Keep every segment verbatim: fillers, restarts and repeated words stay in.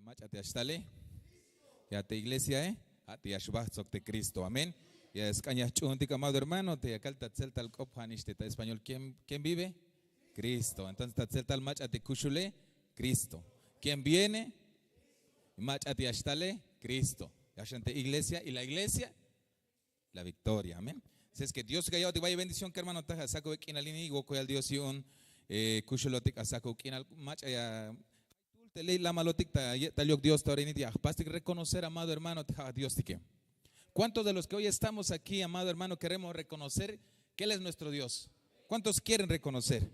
Mach'a te ya xtale, ya te iglesiae, ja' te ya xbajt' sok te Cristo. Amén. Ya sk'an ya jch'uuntik, amado hermano, te ya kal ta tseltal k'op, ja' nix te ta español: ¿Quién, quién vive? Cristo. Entonces ta tseltal mach'a te kuxule, Cristo. ¿Quién viene? Mach'a te ya xtale, Cristo. Ya xan te iglesia, y la iglesia, la victoria. Amén. Entonces, que Dios ya ya'botik bayel bendición, kermanotak, ja' sakube k'inal ini, wokol yal Dios yu'un, eh, kuxulotik a sakub k'inal, mach'a ya te ley lamalotik ta ye'tal yok Dios ta ora ini, ya jpastik reconocer, amado hermano, te ja' Diostike. ¿Cuántos de los que hoy estamos aquí, amado hermano, queremos reconocer que Él es nuestro Dios? ¿Cuántos quieren reconocer?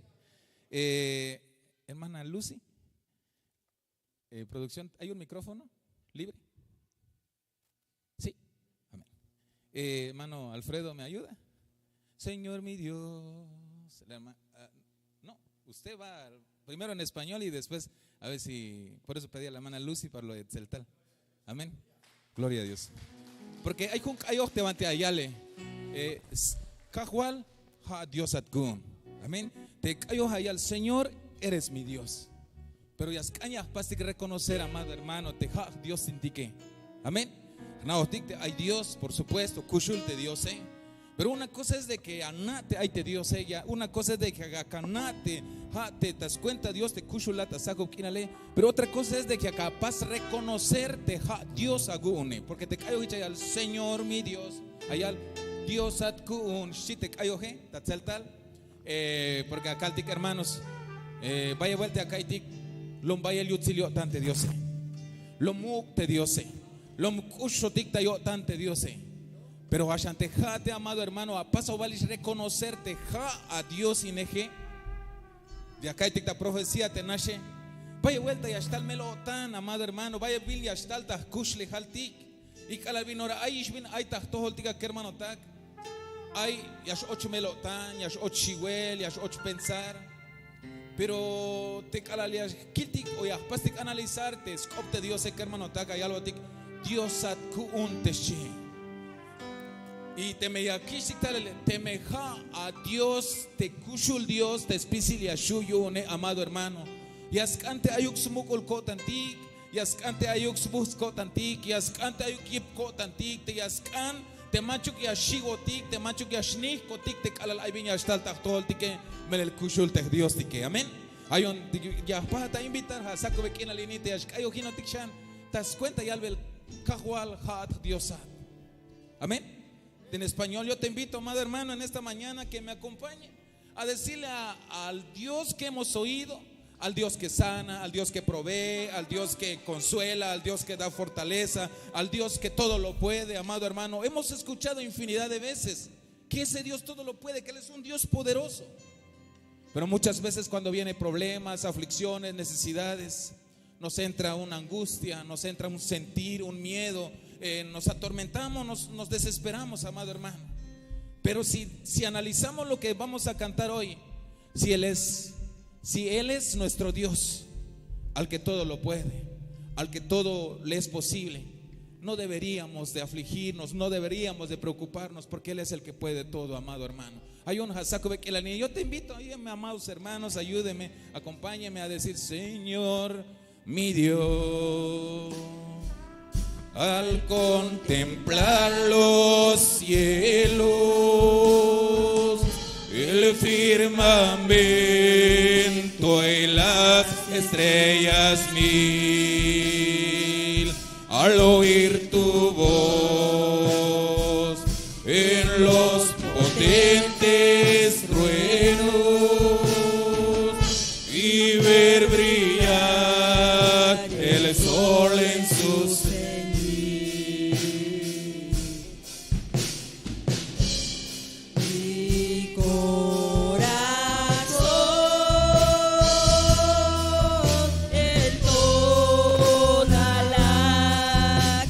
Eh, hermana Lucy, eh, producción, ¿hay un micrófono libre? Sí. Amén. Eh, hermano Alfredo, ¿me ayuda? Señor mi Dios. La herma- ah, no, usted va primero en español y después, a ver si, por eso pedí a la hermana Lucy para lo de tseltal. Amén. Gloria a Dios. Porque ay jun k'ayoj te banti ayale. Eh, s- Kajwal, ja' Diosat ku'un. Amén. Te k'ayoj ayal: Señor, eres mi Dios. Pero ya sk'an ya jpastik reconocer, amado hermano, te ja' Diosintike. Amén. Jna'ojtik te ay Dios, por supuesto, kuxul te Diose. Pero una cosa es de que ana' te ay te Diose, ya una cosa es de que yak ana' te ja' te ta skuenta Dios te kuxulat ta sakub k'inale. Pero otra cosa es de que yak apas reconocer te ja' Dios aku'une. Porque te k'ayoj jich ayal: Señor mi Dios, ayal: Diosat ku'un, xchi te k'ayoje ta tseltal. Eh, porque ya kaltik, hermanos, eh, bayel buelta ya ka'iytik: Lom bayel yutsil yo'tan te Diose, lom muk' te Diose, lom k'uxotik ta yo'tan te Diose. Pero ja' xan te ja' te, amado hermano, apas obalix reconocer te ja' a Dios ineje. Ya ka'iytik ta profecía te naxe: Bayel buelta ya xtal mel-o'tan, amado hermano, bayel bin ya xtal ta jkuxlejaltik. Y k'alal bin ora ayix bin ay ta jtojoltik, a kermanotak, ay, ya x-och mel-o'tan, ya x-och xiwel, ya x-och pensar. Pero te k'alal ya kiltik o ya jpastik analizar te sk'op te Diose, kermanotak, ya yalbotik: Diosat ku'un, te xchi. Y teme ya kich'tik talele, teme ja' a Dios te kuxul Dios te spisil ya xju' yu'une, amado hermano, ya sk'an te ayuk smuk'ul ko'tantik, ya sk'an te ayuk sbujts' ko'tantik, ya sk'an te ayuk yip ko'tantik, te ya sk'an te manchuk ya xiwotik, te manchuk ya xnijkotik te k'alal ay bin ya xtal ta jtojoltike, melel kuxul te jDiostike. Amén. Ayon ya jpajat a invitar, ja' sakube k'inal ini te ya xk'ayojinotik xan ta skuenta yalbel: Kajwal, ja'at jDiosat. Amén. En español, yo te invito, amado hermano, en esta mañana que me acompañe a decirle a- al Dios que hemos oído, al Dios que sana, al Dios que provee, al Dios que consuela, al Dios que da fortaleza, al Dios que todo lo puede, amado hermano. Hemos escuchado infinidad de veces que ese Dios todo lo puede, que Él es un Dios poderoso. Pero muchas veces cuando vienen problemas, aflicciones, necesidades, nos entra una angustia, nos entra un sentir, un miedo, eh, nos atormentamos, nos, nos desesperamos, amado hermano. Pero si, si analizamos lo que vamos a cantar hoy, si Él es, si Él es nuestro Dios, al que todo lo puede, al que todo le es posible, no deberíamos de afligirnos, no deberíamos de preocuparnos, porque Él es el que puede todo, amado hermano. Ay un ja' sakube k'inal ini. Yo te invito, ayúdenme, amados hermanos, ayúdenme, acompáñenme a decir: Señor, mi Dios, al contemplar los cielos, el firmamento y las estrellas mil, al oír tu voz en los potentes truenos y ver brillar el sol en su cenit. Mi corazón entona la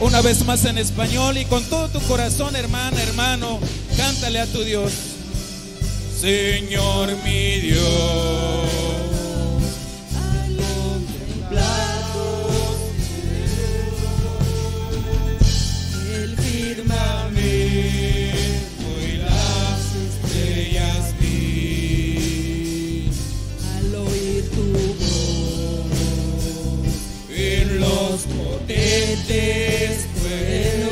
Una vez más en español y con todo tu corazón, hermana, hermano, cántale a tu Dios. Señor mi Dios, al contemplar tus cielos, el firmamento y las estrellas vi, al oír tu voz en los potentes truenos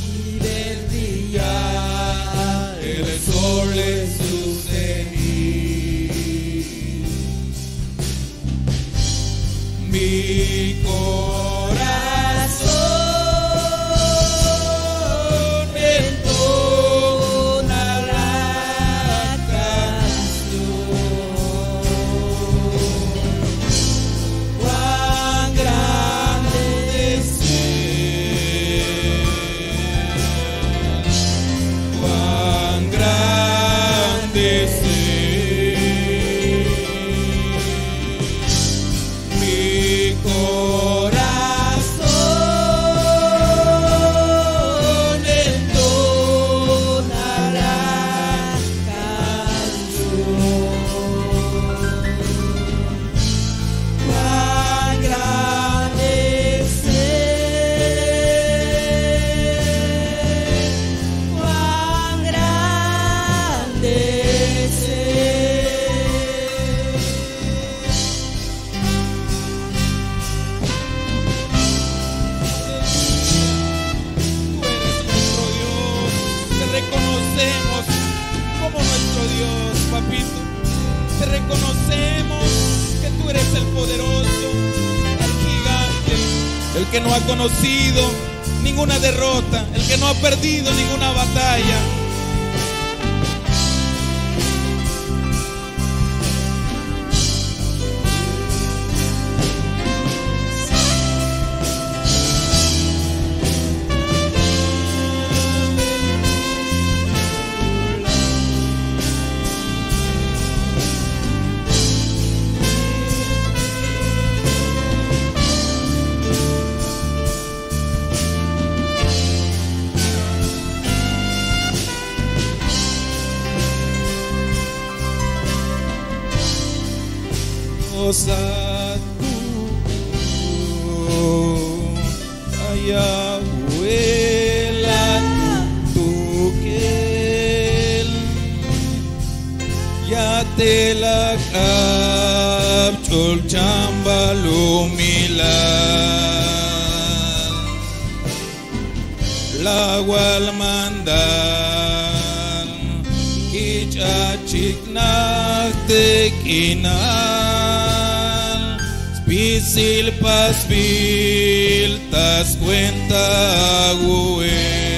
y ver brillar el sol en su cenit. Mi corazón entonará canción. Cuán grande es Él, cuán grande es Él. Mi corazón entonará canción. Cuán grande es Él, cuán grande es Él. Tú eres nuestro Dios. Te reconocemos como nuestro Dios, papito. Te reconocemos que tú eres el poderoso, el gigante, el que no ha conocido ninguna derrota, el que no ha perdido ninguna batalla. Dios, a tu, ay, abuela, tu que ya te la k'ab ch'ul chambal umilal. La wal mandal, jich achik naj te k'inal, spisil pasbil ta skuenta awu'el.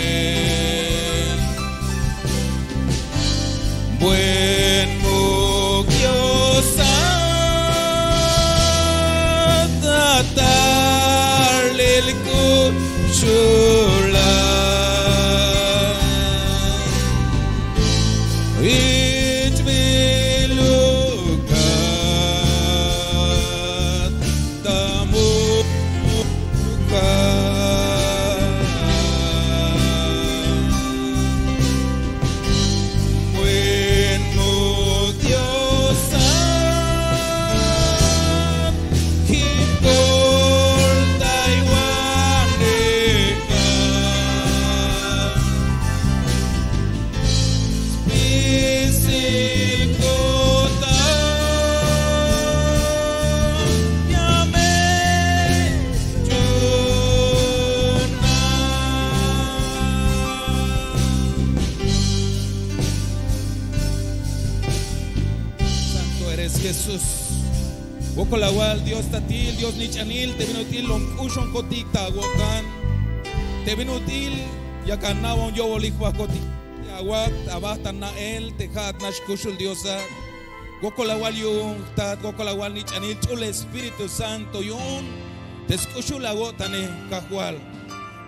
Buen muk' Diosat, ta talel k'uxulal, jich bilukat ta muk' Buen muk' Diosat, jich koltaywaneja. Spisil ko'tan ya me ch'unan. Santo eres Jesús. Wokol awal Dios tatil, Dios nich'anil, te bin ut'il lom k'uxonkotik ta awo'tan. Te bin ut'il yak ana'bon yo'bolik jbahkotik. Te awak' aba ta na'el te ja'at nax kuxul Diosat. Wokol awal yu'un jtat, wokol awal nich'anil ch'ul Espíritu Santo yu'un te sk'uxul awo'tanej Kajwal.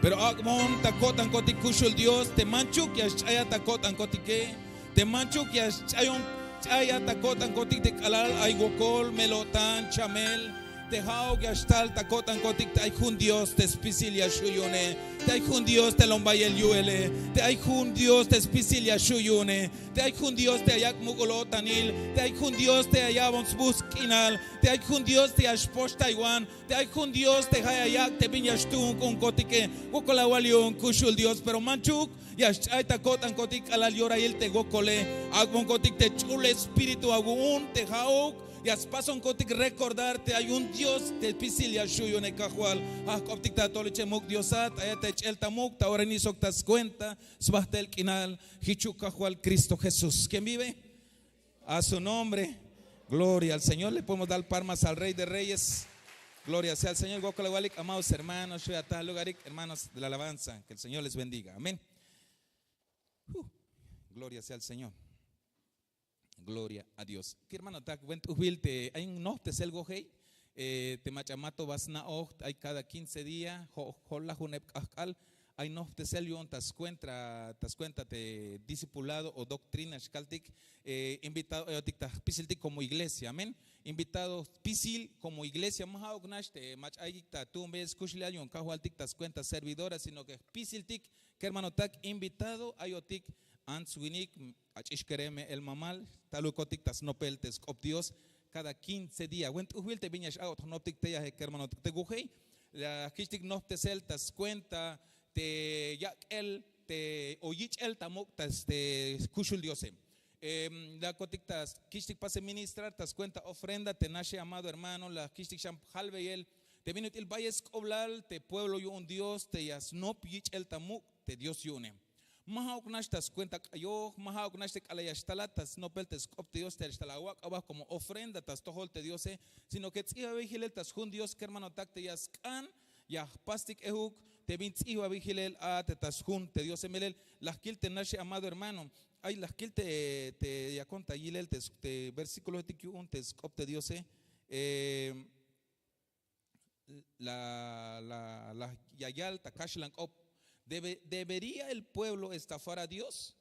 Pero ak'bon ta ko'tankotik kuxul Dios te manchuk ya xch'ayat ta ko'tankotike, te manchuk ya xch'ayon, ch'ayat ta ko'tankotik te k'alal ay wokol, mel-o'tan, chamel, Te ja'uk ya xtal ta ko'tankotik te ay jun Dios te spisil ya xju' yu'une, te ay jun Dios te lombayel yu'ele, te ay jun Dios te spisil ya xju' yu'une, te ay jun Dios te ya yak' muk'ul o'tanil, te ay jun Dios te ya ya'bon sbuts' k'inal, te ay jun Dios te ya xpoxtaywan, te ay jun Dios te ja' ya yak' te bin ya xtuun ku'unkotike. Wokol awal yu'un kuxul Dios, pero manchuk ya xch'ay ta ko'tankotik k'alal yorahil te wokole. Ak'bonkotik te ch'ul espíritu awu'un te ja'uk ya spasonkotik recordar te ay jun Dios te spisil ya xju' yu'une. Kajwal, jajk'optik ta atoliche muk' Diosat, ayat ta ich'el ta muk' ta ora ini sok ta skuenta sbajtel k'inal. Jichuk Kajwal Cristo Jesús, quien vive a su nombre. Gloria al Señor. Le podemos dar palmas al Rey de Reyes. Gloria sea al Señor. Wokol awalik, amados hermanos, xu' ya ta lugarik, hermanos de la alabanza. Que el Señor les bendiga. Amén. Uh, gloria sea al Señor. Gloria a Dios. Kermanotak, buen t'ujbil te ay nojptesel wojey. Eh, te mach'a mato ba sna'oj, ay cada quince día, jo' jo'lajuneb k'ajk'al ay nojptesel yu'un ta skuenta, ta skuenta te discipulado o doctrina xkaltik. Eh, invitado ayotik ta jpisiltik como iglesia, amén. Invitado jpisil como iglesia, ma ja'uk nax te mach'a ayik ta tu'unbeyel skuxlejal yu'un Kajwaltik ta skuenta servidora, sino que jpisiltik, kermanotak, invitado ayotik ants winik, ach'ix kere, me'el mamal, talukotik ta snopel te sk'op Dios cada quince día. Buen t'ujbil te bin ya x-a'bot jnoptik tey a kermanotak te wojey. La jkich'tik nojptesel ta skuenta te yak'el te o yich'el ta muk' ta este kuxul Diose. Em, la kotik ta jkich'tik pasel ministrar ta skuenta ofrenda te naxe, amado hermano, la jkich'tik xan jalbeyel te bin ut'il bayel sk'oblal te pueblo yu'un Dios te ya snop yich'el ta muk' te Dios yu'une. Ma ja'uk nax ta skuenta k'ayoj, ma ja'uk nax te k'alal ya xtalat ta snopel te sk'op te Dios te ya xtal awak' aba como ofrenda ta stojol te Diose, sino que ts'ijbabil jilel ta sjun Dios, kermanotak, te ya sk'an ya jpastik ejuk te bin ts'ijbabil jilel a te ta sjun te Diose. Melel la jkil te naxe, amado hermano, ay la jkil te, te yakon ta yilel te, te versículoetik yu'un te sk'op te Diose. Eh, la, la, la ya yal ta kaxlan k'op: "Debe-, ¿debería el pueblo estafar a Dios?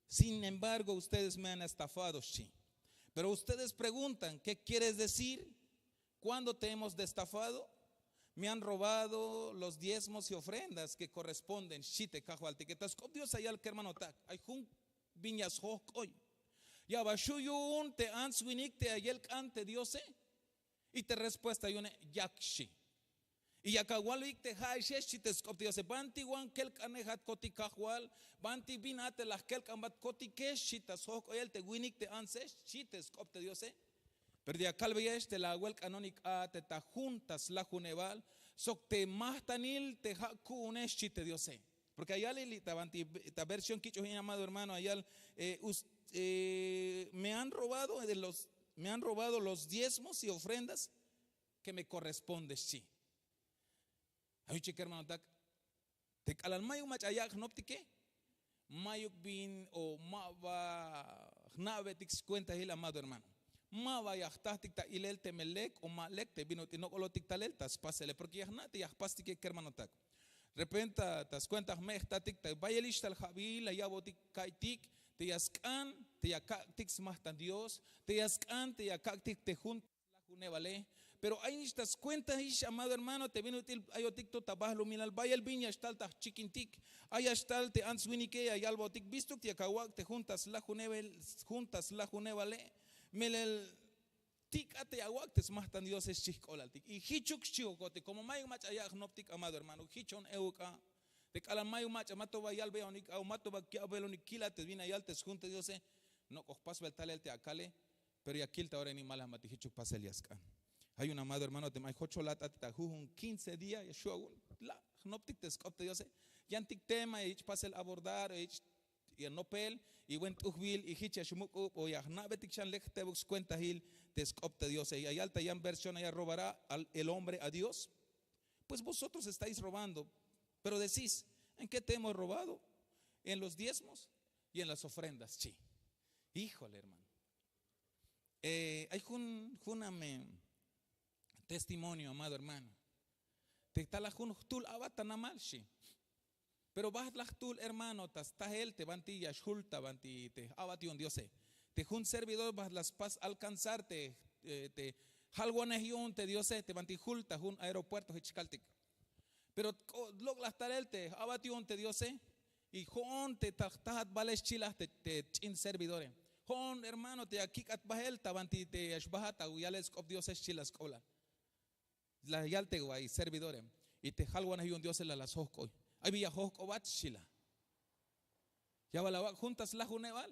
Sin embargo, ustedes me han estafado", xchi. Pero ustedes preguntan: "¿Qué quieres decir? ¿Cuándo te hemos estafado? Me han robado los diezmos y ofrendas que corresponden", xchi te Kajwaltike. Ta sk'op Dios ya yal, kermanotak, ay jun bin ya sjojk'oy. Ya ba xju' yu'un te ants winik te ya yelk'an te Diose. Y te respuesta yu'une: "Yak", xchi. Y yak awalbeyik te ja'exe, xchi te sk'op te Diose. Banti wan kelk'anejat kotik Kajwal, banti bin a te la jkelk'anbat kotike, xchi ta sjojk'oyel te winik te antse, xchi te sk'op te Diose. Pero ya kalbeyex te la awelk'anonik a te ta jun ta slajunebal sok te majtanil te ja' ku'une, xchi te Diose. Porque ya yal li' ta banti, ta versión kich'oj in, amado hermano, ya yal, eh, us-, eh, "Me han robado de los, me han robado los diezmos y ofrendas que me corresponde", xchi. Ay uchi, kermanotak, te k'alal mayuk mach'a yak' jnoptike, mayuk bin o ma ba jna'betik skuentahil, amado hermano. Ma ba ya jtajtik ta ilel teme lek o ma lek te bin ut'il nok'olotik talel ta spasele, porque ya jna' te ya jpastike, kermanotak. Repente ta skuenta jme' jtatik ta bayelix tal ja'bil la ya'botik ka'iytik, te ya sk'an te ya kak'tik smajtan Dios, te ya sk'an te ya kak'tik te jun slajunebale. Pero aynix ta skuentaix, amado hermano, te bin ut'il ayotik to ta balumilal, bayel bin ya xtal ta jchikintik. Ay ya xtal te ants winike ya yalbotik: "Bistuk te yak awak' te jun ta slajunebal, jun ta slajunebale, melel tik'a te ya awak' te smajtan Diose", xchi jk'olaltik. Y jichuk xchijokotik, como mayuk mach'a yak' jnoptik, amado hermano, jichon euk a. Te k'alal mayuk mach'a, ma to ba yalbeyonik a o ma to ba ya'belonik kilat te bin ya yal te sjun te Diose, nok'oj pasbel talel te akale. Pero ya kil ta ora ini, ma la jbatik jichuk pasel ya sk'an. Ay un amado hermano teme ay jocholat a te ta jujun quince día ya xju' awul, la jnoptik te sk'op te Diose. Yantik tema ya yich' pasel abordar, ya yich' ya nopel, y buen t'ujbil, y jich ya xmuk'ub o ya jna'betik xan lek jtebuk skuentahil te sk'op te Diose. Ya yal ta yan versión allá: "¿Robará al, el hombre a Dios? Pues vosotros estáis robando, pero decís: 'En qué te hemos robado?'". "En los diezmos y en las ofrendas", xchi. Híjole, hermano. Eh, ay jun, jun ame testimonio, amado hermano. Te tal a jun jtul a'bat ta namal, xchi. Pero bajt la jtul, hermano, ta stajel te banti ya xjul ta banti te a'bat yu'un Diose. Te jun servidor bajt la spas alcanzar te, eh, te, Jalwanej yu'un te diose te banti jul ta jun aeropuerto jich kaltik. Pero lok'laj talel te abat yu'un te diose. Y jo'on te tal jtajat bale xchilaj te ch'in servidore. Jo'on hermano te ya kik'at bahel ta banti te ya xbajat ta yalel sk'op diose xchilaj sk'oblal. La yal te way servidore. Y te jalwanej yu'un diose la la sjojk'oy. Ay bi ya jojk'obat xchilaj. Ya bal awak' jun ta slajunebal.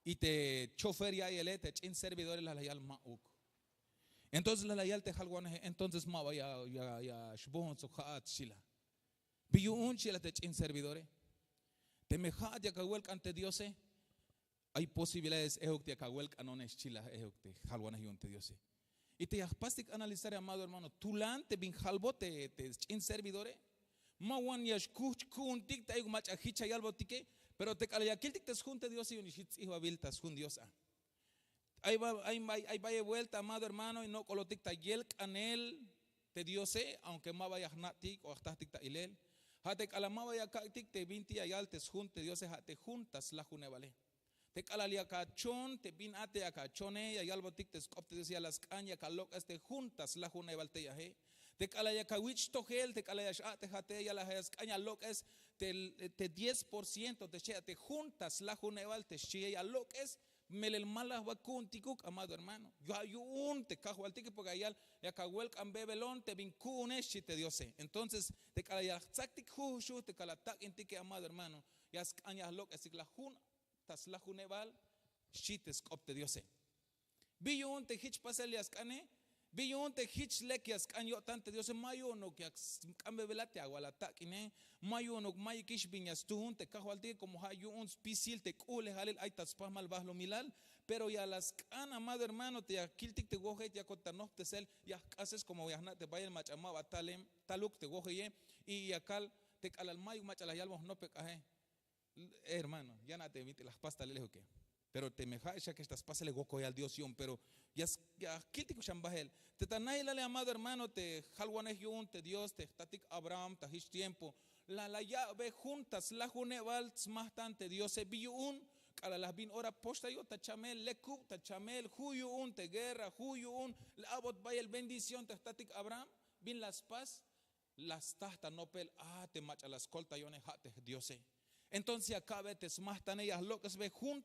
Y te chofer ya'iyele te ch'in servidore la la yal ma'uk. Entonces la la yal te jalwaneje entonces ma ba ya xbohon sok ja'at xila. Bi yu'un xila te ch'in servidore. Teme ja'at yak awelk'an te diose. Ay posibilidades ehuk te yak awelk'anonex xchila ehuk te jalwanej yu'un te diose. Y te ya jpastik analizar amado hermano tulan te bin jalbot te ch'in servidore. Ma wan ya xkuhch ku'untik te ayuk mach'a jich ya yalbotike. Pero te k'alal ya kiltik te sjun te diose yu'un ix jich tz'ijbabil ta sjun dios a. Ay bayel buelta amado hermano y nok'olotik ta yelk'anel te diose aunke ma ba ya jna'tik o ya jtajtik ta ilel. Ja' te k'alal ma ba ya kak'tik te bintik ya yal te sjun te diose ja' te jun ta slajunebale. Te k'alal yak achon te bin a te yak achone ya yalbotik te sk'op te diose ya la sk'an yak alok'es te jun ta slajunebal te yaje. Te k'alal yak awich' tojel te k'alal ya x'a'tejate ya la sk'an ya lok'es te diez por ciento te xchi' a te jun ta slajunebal te xchihe ya lok'es. Melel ma la ba ku'untikuk amado hermano. Ya yu'un te kajwaltike porke ya yal yak awelk'anbebelon te bin ku'une xchi te diose. Entonces te k'alal ya jtzaktik jujuxuj te k'alal atak'intike amado hermano ya sk'an ya jlok'esik la jun ta slajunebal. Xchi te sk'op te diose. Bi yu'un te jich pasel ya sk'ane? Bi yu'un te jich lek ya sk'an yo'tan te diose ma yu'unuk ya sk'anbebelat ya wal atak'ine. Ma yu'unuk mayukix bin ya stuhun te kajwaltike komo ja' yu'un spisil te k'uhlejalil ay ta spajmal bahlumilal. Pero ya la sk'an amado hermano te ya kiltik te woje yakot ta nohptesel ya jk'ases komo ya jna' te bayel mach'a ma ba talem taluk te wojeye. Y ya kal te k'alal mayuk mach'a la yalbon jnopek'aje. Hermano ya na' te bintik la jpas talel ejuke. Pero teme ja' xakex ta spasele wokoyal dios yu'un pero ya kiltik xan bahel te ta nahilale amado hermano te jalwanej yu'un te dios te jtatik abraham ta jich tiempo. La la yak'be jun ta slajunebal smajtan te diose bi yu'un k'alal la bin ora poxta yo'tan chamel lekub ta chamel ju' yu'un te guerra ju' yu'un. La abot bayel bendición te jtatik abraham bin la spas. La staj ta nopel a te mach'a la skoltayone ja' te diose. Entonces ya ka'be te smajtane ya jlok'esbe jun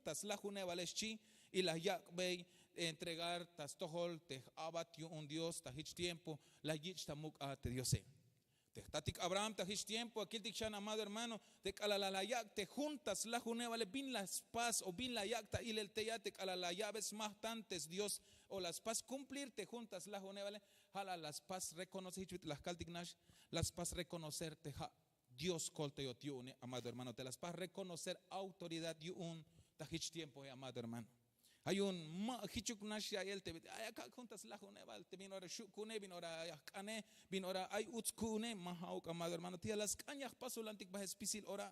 ta slajunebale xchi. Y la yak'bey entregar ta stojol te j'abat yu'un dios ta jich tiempo la yich' ta muk' a te diose. Te jtatik abraham ta jich tiempo ya kiltik xan amado hermano te k'alal la la yak' te jun ta slajunebale bin la spas o bin la yak' ta ilel tey a te k'alal la ya'be smajtan te sdios o la spas kumplir te jun ta slajunebale. Ja' la la spas rekonocer jich bit'il la jkaltik nax la spas rekonocer te ja' dios koltayot yu'une amado hermano te la spas rekonocer autoridad yu'un ta jich tiempoe amado hermano. Ja' yu'un ma jichuk nax ya'iyel te bit'il ay akak' jun ta slajunebal te bin ora xu' ku'une bin ora ya jk'ane bin ora ay uts ku'une ma ja'uk amado hermano te ya la sk'an ya jpasulantik baje spisil ora.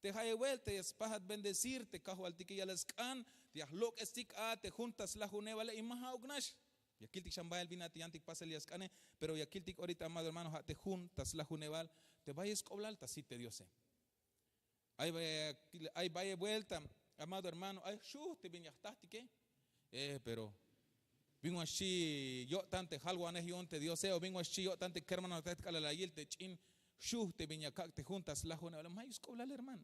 Te jayewel te ya spajat bendecir te kajwaltike ya la sk'an te ya jlok'estik a te jun ta slajunebale y ma ja'uk nax. Ya kiltik xan bahel bin a te yantik pasel ya sk'ane. Pero ya kiltik orita amado hermano ja' te jun ta slajunebal te bayel sk'oblal ta sit te diose. Ay bayel buelta amado hermano ay jxuj te bin ya jtajtike. Pero bin wan xchi yo'tan te jalwanej yu'un te diose o bin wan xchi yo'tan te kermanotak te k'alal la yil te ch'in jxuj te bin ya kak' te jun ta slajunebale ma yu'un sk'oblal hermano.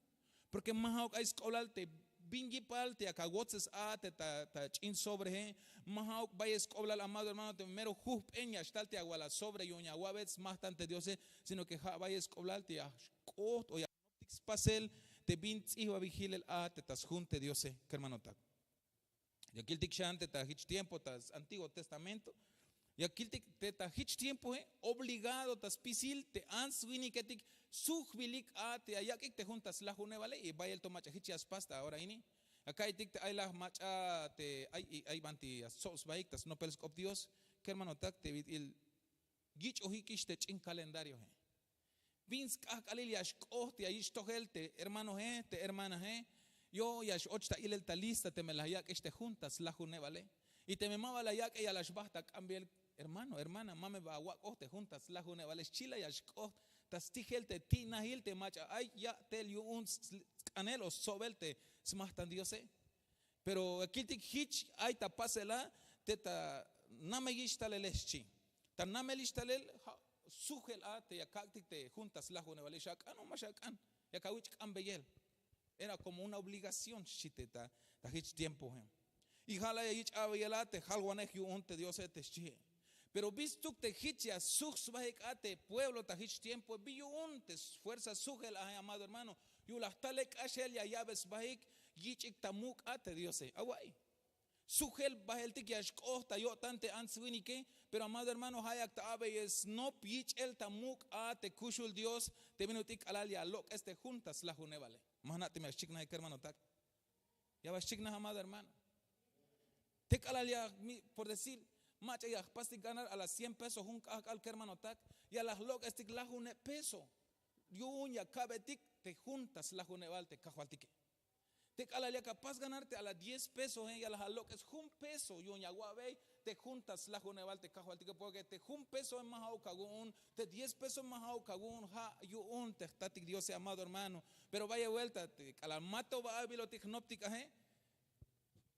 Porke ma ja'uk ay sk'oblal te bin yipal te yak awotzes a te ta ch'in sobreje. Ma ja'uk bayel sk'oblal amado hermano te mero jujp'en ya xtal te awal asobre yu'un ya awa'be smajtan te diose. Sino ke ja' bayel sk'oblal te ya xk'oht o ya jnoptik spasel te bin ts'ijbabil jilel a te ta sjun te diose kermanotak. Ya kiltik xan te ta jich tiempo ta antiguo testamento ya kiltik te ta jich tiempoe obligado ta spisil te ants-winiketik sujbilik a te ya yak'ik te jun ta slajunebale y bayel to mach'a jich ya spas ta ora ini. Ya ka'iytik te ay laj mach'a te ay banti ya stsob sbaik ta snopel sk'op dios. Kermanotak te bit'il yich'ojikix te ch'in kalendarioe. Bin sk'ajk'alil ya xk'oht ya yich' tojel te hermanoe te hermanae. Yo ya x-och ta ilel ta lista teme la yak'ex te jun ta slajunebale. Y teme ma ba la yak'e ya la xbajt ta k'ambil. Hermano hermana ma me ba awak'oj te jun ta slajunebale xchi la ya xk'oht ta stijel te ti'najil te mach'a ay ya'tel yu'un sk'anel o stsobel te smajtan diose. Pero ya kiltik jich ay ta pasel a te ta nameyix talele xchi. Ta namelix talel ja' sujel a te ya kak'tik te jun ta slajunebale, xak'an o ma xak'an, yak awich' k'ambeyel. Era komo una obligación xchi te ta jich tiempoe. Y ja' la ya yich' abeyel a te jalwanej yu'un te diose te xchie. Pero bistuk te jich ya suj sbahik a te pueblo ta jich tiempoe, bi yu'un te sfuerza sujel ae, amado hermano. Yu'un la jtalel k'axel ya ya'be sbahik yich'ik ta muk' a te diose. Awa'y, sujel baheltik ya xk'oht ta yo'tan te ants-winike. Pero amado hermano, ja' yak ta abeyel snop yich'el ta muk' a te kuxul dios te bin ut'il k'alal ya lok'es te jun ta slajunebale. Ma jna' teme ya xchiknaj kermanotak. Ya ba xchiknaj, amado hermano. Te k'alal ya, por decir, mach'a ya jpastik ganar a la cien peso jun k'ajk'al kermanotak, ya la jlok'estik lajuneb peso. Yu'un ya ka'betik te jun ta slajunebal te kajwaltike. Te k'alal yak apas ganar te a la diez pesoe, ya la alok'es jun peso yu'un ya awa'bey te jun ta slajunebal te kajwaltike. Porke te jun pesoe ma ja'uk awu'un, te diez peso ma ja'uk awu'un. Ja' yu'un te jtatik diose, amado hermano. Pero bayel buelta te k'alal mato ba abilotik jnoptik ae,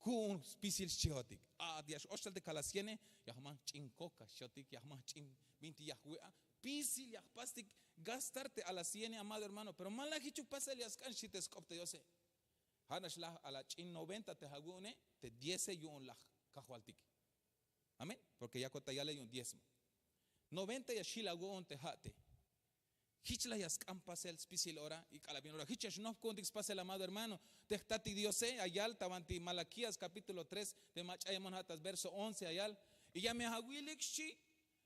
ku'un spisil xchihotik. A ya x-och tal te ka la ciene, ya jmaj jch'in koka xchihotik, ya jmaj jch'in binti ya jwe'a. Spisil ya jpastik gastar te a la ciene, amado hermano. Pero ma la jichuk pasel ya sk'an xchi te sk'op te diose. Ja' nax la a la ch'in noventa te awu'une, te diese yu'un laj kajwaltik. Amén. Porke yakot ta yale yu'un diezmo. Noventa ya xjil awu'un te ja' te. Jich la ya sk'an pasel spisil ora y k'alal bin ora jich ya xnop ku'untik spasel, amado hermano. Te jtatik diose ya yal ta banti Malaquías capítulo tres, te mach'a yemon ja' ta verso once ya yal: Y ya me awilik xchi,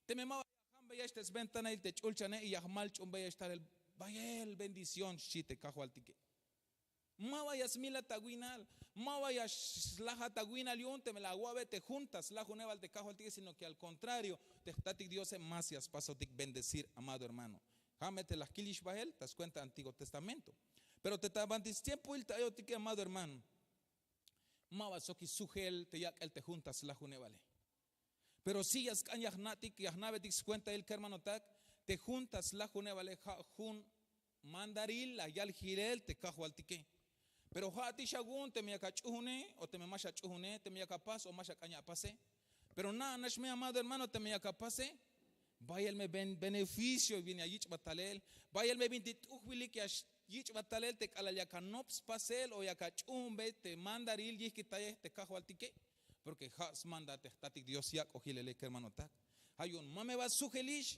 teme ma ba ya ajambeyex te sventanail te ch'ulchane y ya jmalch'unbeyex talel bayel bendición xchi te kajwaltike. Ma ba ya smilat awinal, ma ba ya slajat awinal yu'un teme la awa'be te jun ta slajunebal te kajwaltike, sino que al contrario, te jtatik diose más ya spasotik bendecir, amado hermano. Ja' me te la jkilix bahel ta skuenta antiguo testamento. Pero te ta banti stiempoil te ayotike, amado hermano, ma ba sokix sujel te yak'el te jun ta slajunebale. Pero si ya sk'an ya jna'tik, ya jna'betik skuentail kermanotak, te jun ta slajunebale ja' jun mandaril la yal jilel te kajwaltike. Pero ja'tix awu'un teme yak ach'uhune o teme ma xach'uhune, teme yak apas o ma xak'an ya apase. Pero na'anax me, amado hermano, teme yak apase, bayel me beneficio bin ya yich'bat talel. Bayel me binti t'ujbilik ya yich'bat talel te k'alal yak anop spasel o yak ach'uhunbe te mandaril yijkitayej te kajwaltike. Porke ja' smanda te jtatik dios yak'ojilele kermanotak. Ja' yu'un ma me ba sujelix.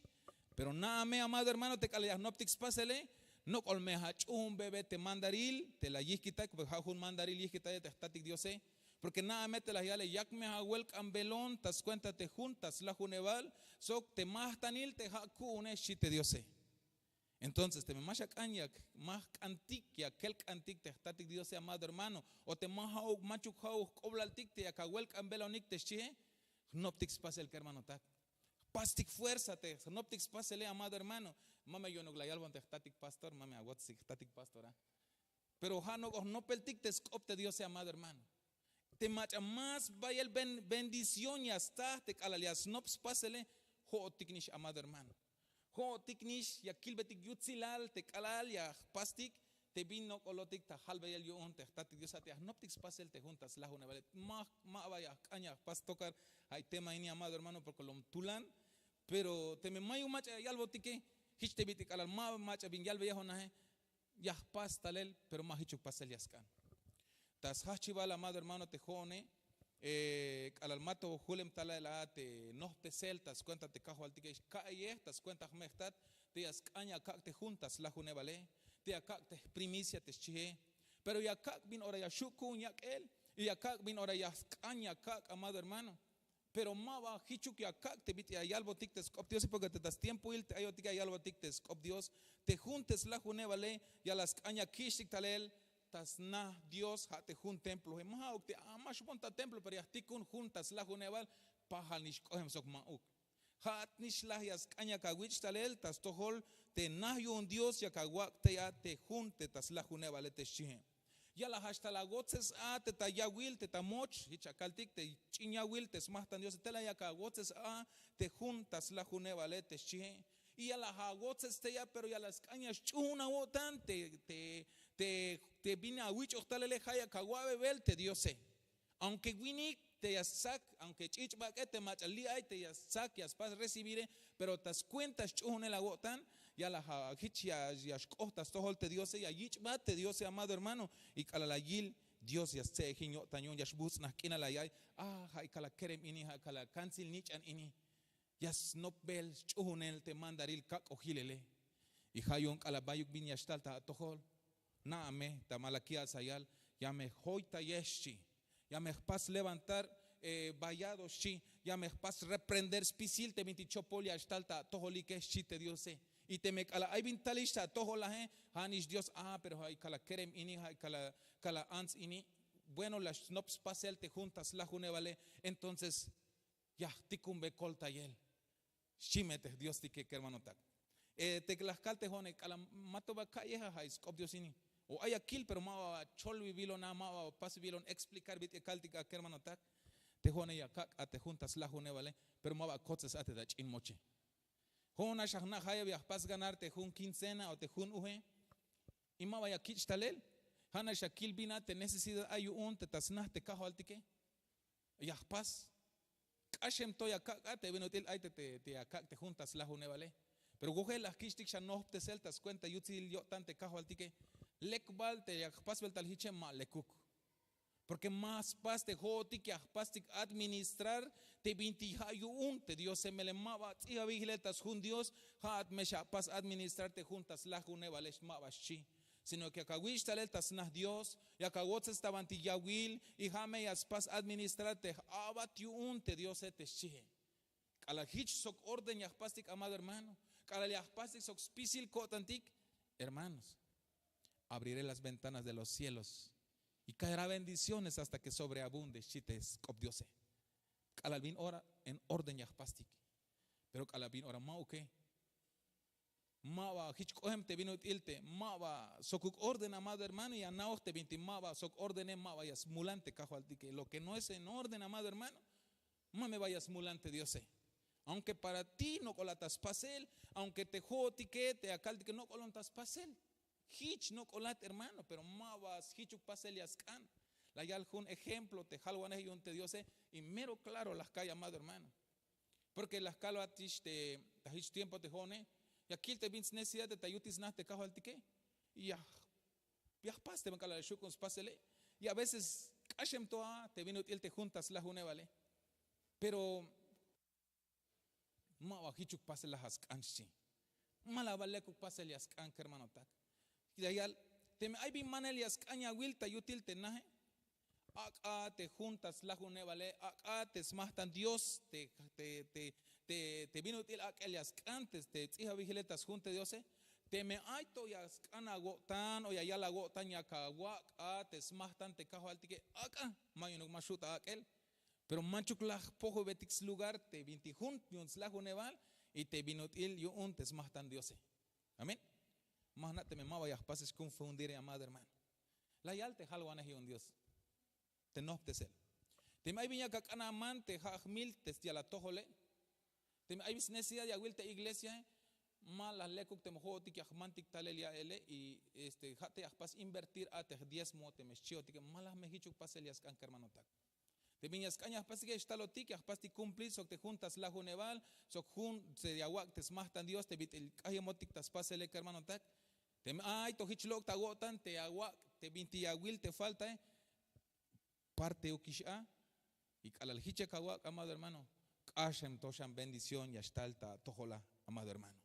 Pero na'a me, amado hermano, te k'alal ya jnoptik spasele, nok'ol me ach'uhunbebe te mandaril te la yijkitak, porke ja' jun mandaril yijkitayej te jtatik diose. Porke na'a me te la yale yak me awelk'anbelon ta skuenta te jun ta slajunebal sok te majtanil te ja' ku'une xchi te diose. Entonces teme ma xak'an yak, ma jk'antik ya kelk'antik te jtatik diose, amado hermano, o te ma ja'uk, machuk ja'uk jk'oblaltik te yak awelk'anbelonik te xchie, jnoptik spasel kermanotak. Jpastik fuerza te jnoptik spasele, amado hermano. Ma me yu'unuk la yalbon te jtatik pastor, ma me awotstik jtatik pastora. Pero ja' nok'o jnopeltik te sk'op te diose, amado hermano. Te mach'a más bayel bendición ya sta te k'alal ya snop spasele, jo'otik nix, amado hermano. Jo'otik nix ya kilbetik yutsilal te k'alal ya jpastik te bin nok'olotik ta jalbeyel yu'un te jtatik dios a te ya jnoptik spasel te jun ta slajunebale. Ma ba ya jk'an ya jpas tokar ay tema ini, amado hermano, porke lom tulan. Pero teme mayuk mach'a ya yalbotike, jich te bit'il k'alal ma mach'a bin yalbeyejonaje, ya jpas talel, pero ma jichuk pasel ya sk'an. Ta sjajchibal, amado hermano, te jo'one k'alal ma to julem talel a te nojpesel ta skuenta te kajwaltike, ka'iyej ta skuenta jme' jtat te ya sk'an ya kak' te jun ta slajunebale, te ya kak' te jprimicia te xchie. Pero ya kak' bin ora ya xu' ku'un yak'el, y ya kak' bin ora ya sk'an ya kak', amado hermano. Pero ma ba jichuk ya kak' te bit'il ya yalbotik te sk'op diose, porke te ta stiempoil te ayotik ya yalbotik te sk'op dios, te jun te slajunebale ya la sk'an ya kich'tik talel ta sna dios, ja' te jun temploe. Ma ja'uk te a ma xbon ta templo, pero ya jtikun jun ta slajunebal, pajal nix k'ohem sok ma'uk. Ja'at nix laj ya sk'an yak awich' talel ta stojol te na yu'un dios yak awak' tey a te jun te ta slajunebale te xchie. Ya la jach tal awotzes a te ta yawil te ta moch, jich akaltik te ch'in yawil te smajtan diose, tey la yak awotzes a te jun ta slajunebale te xchie. Y ya la awotzes tey a, pero ya la sk'an ya sch'uhun awo'tan te te bin awich'oj talele, ja' yak awa'bebel te diose. Aunke winik te ya stsak, aunke ch'ich'bak'e te mach'a li'ay te ya stsak ya spas recibire, pero ta skuenta sch'uhunel awo'tan ya la jich ya xk'oht ta stojol te diose, ya yich'bat te diose, amado hermano. Y k'alal la yil dios ya stse'ejin yo'tan yu'un ya xbuts'naj k'inal la ya'iy. A ja' ikal akerem ini ja' ikal akantsil nich'an ini. Ya snopbel sch'uhunel te mandaril kak'ojilele. Y ja' yu'un k'alal bayuk bin ya xtal ta atojol, na'a me ta malakías ayal, ya me joytayex xchi. Ya me jpas levantar vallado xchi. Ya me jpas reprender spisil te bintik chopol ya xtal ta atojolike xchi te diose. Y teme k'alal ay bin talix ta atojolaje, ja' nix dios a pero ja' ikal akerem ini ja' ikal ants ini. Bueno la snop spasel te jun ta slajunebale. Entonces ya jtikunbe koltayel. Xchi me te jdiostike kermanotak. Te la jkal te jo'one k'alal ma to ba ka'yeja ja' sk'op dios ini. O ay akil pero ma ba cholbibilona ma ba pasbilon explicar bit'il kaltik a kermanotak. Te jo'one ya kak' a te jun ta slajunebale, pero ma ba kotzes a te ta ch'in moche. Jo'on nax ajna' jayeb ya jpas ganar te jun kincena o te jun uje. Y ma ba ya kich' talel. Ja' nax ya kil bin a te necesidad ay yu'un te ta sna te kajwaltike. Ya jpas. K'axem to ya kak' a te bin ut'il ay te ya kak' te jun ta slajunebale. Pero wojel la jkich'tik xa nohptesel ta skuenta yutsil yo'tan te kajwaltike. Lek bal te ya jpasbel tal jiche ma lekuk. Porke ma spas te jo'otik ya jpastik administrar te bintik ja' yu'un te diose. Melel ma ba ts'ijabij jilel ta sjun dios. Ja'at me xapas administrar te jun ta slajunebalex ma ba xchi. Sino ke ya kawich' talel ta sna dios, ya kawotses ta bantik yawil. Y ja' me ya spas administrar te j'a'bat yu'un te diose te xchie. K'alal jich sok orden ya jpastik amado hermano, k'alal ya jpastik sok spisil ko'tantik, hermanos, abriré las ventanas de los cielos y caerá bendiciones hasta ke sobreabunde xchi te sk'op diose. K'alal bin ora en orden ya jpastik. Pero k'alal bin ora ma'uke. Ma ba jich k'ohem te bin ut'il te ma ba sokuk orden amado hermano ya na'oj te bintik ma ba sok ordene ma ba ya smulan te kajwaltike lo ke no es en orden amado hermano. Ma me ba ya smulan te diose. Aunke para ti nok'olat ta spasel, aunke te jo'otike te akaltike nok'olon ta spasel. Jich nok'olat hermano pero ma ba sjichuk pasel ya sk'an. La yal jun ejemplo te jalwanej yu'un te diose. Y mero klaro la jka'y amado hermano. Porke la jkalbat ix te ta jich tiempo te jo'one ya kil te bin snecesidad te ta yutil sna te kajwaltike. Y ya jpas te ma k'alal xuk'un spasele. Y a veces k'axem to a te bin ut'il te jun ta slajunebale. Pero ma ba jichuk pasel la ja' sk'an xchi. Ma la ba lekuk pasel ya sk'an kermanotak. Ya yal, teme ay bin manel ya sk'an ya wil ta yutil te naje, ak'a te jun ta slajunebale, ak'a te smajtan dios te bin ut'il ak'el ya sk'an te ts'ijabijilel ta sjun te diose. Teme ay to ya sk'an awo'tan o ya yal awo'tan ya kawak' a te smajtan te kajwaltike, ak'a ma yu'unuk ma xu' ta ak'el. Pero manchuk la jpojobetik slugar te bintik jun yu'un slajunebal y te bin ut'il yu'un te smajtan diose. Amén. Ma jna' teme ma ba ya jpasel xkonfundire amado hermano. La yal te jalwanej yu'un dios te nojptesel. Teme ay bin yak ak'an aman te ja' jmil te yal atojole. Teme ay bin snecesidad ya wil te iglesiae, ma la lekuk teme jo'otik ya jmantik talel ya'ele y este ja' te ya jpas invertir a te jdiezmo teme xchiotike ma la me jichuk pasel ya sk'an kermanotak. Te bin ya sk'an ya jpastike xtalotik ya jpastik kumplir sok te jun ta slajunebal sok jun te ya wak' te smajtan dios te bit'il k'ayemotik ta spasele kermanotak. Teme ay to jich lok' ta awo'tan te ya wak' te bintik ya wil te faltae, parteukix a. Y k'alal jich ya kawak' amado hermano, k'axem to xan bendición ya xtal ta atojola. Amado hermano,